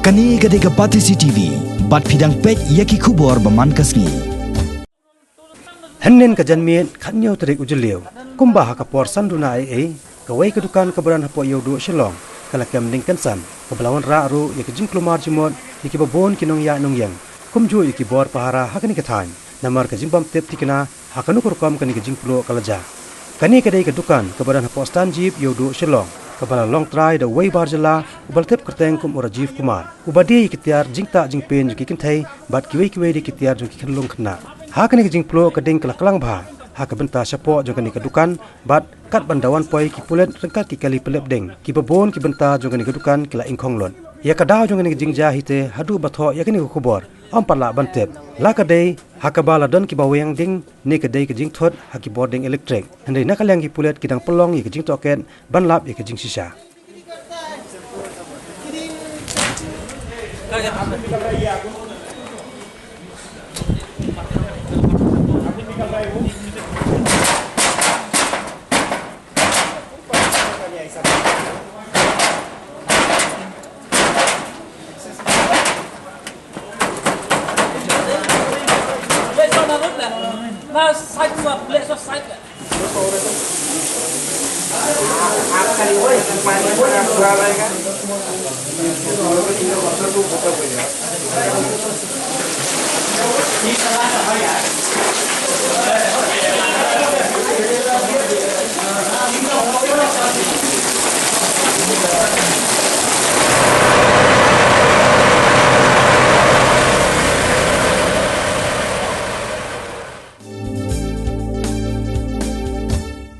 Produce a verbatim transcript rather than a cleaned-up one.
Kane ka dei ka Batesi T V, bad phi dang peit ïa ki khubor ba man ka sngi. Hynnin ka janmiet khathynñiew tarik u Jylliew, kumba ha ka por san duna eiei, kawei ka dukan kaba don hapoh Ïewduh Shillong ka la kem ding kynsan, kaba la wanrah ruh ïa ka jingkulmar jingmut ïa kiba bun ki nongïaid nongïeng, kumjuh ïa ki bor pahara ha kane ka thaiñ. Namar ka jingbym tip thikna ha kano ka rukom kane ka jingpluh ka la jia. Kane ka dei ka dukan kaba don hapoh Stanjeep, Ïewduh Shillong, kaba la long trai da uwei u bar jylla uba la tip kyrteng kum u Rajiv Kumar, uba die ïa ki tiar jingtah jingpien jong ki kynthei bad kiwei kiwei de ki tiar jong ki khyllung khynnah. Ha kane ka jingpluh ka ding ka la klang bha ha ka bynta shapoh jong kane ka dukan, bad katba ynda wan poi ki pulit ryngkat ki kali pynlip ding, kiba bun ki bynta jong kane ka dukan ki la ingkhong lut. Ïa ka daw jong kane ka jingjia hi te, haduh ba thoh ïa kane ka khubor, ym pat lah ban tip la ka dei ha kaba la don kiba weng ding ne ka dei ka jingthut ha ki bording elektrik. Hynrei na ka liang ki pulit ki dang pynlong ïa ka jingtohkit ban lap ïa ka jingshisha.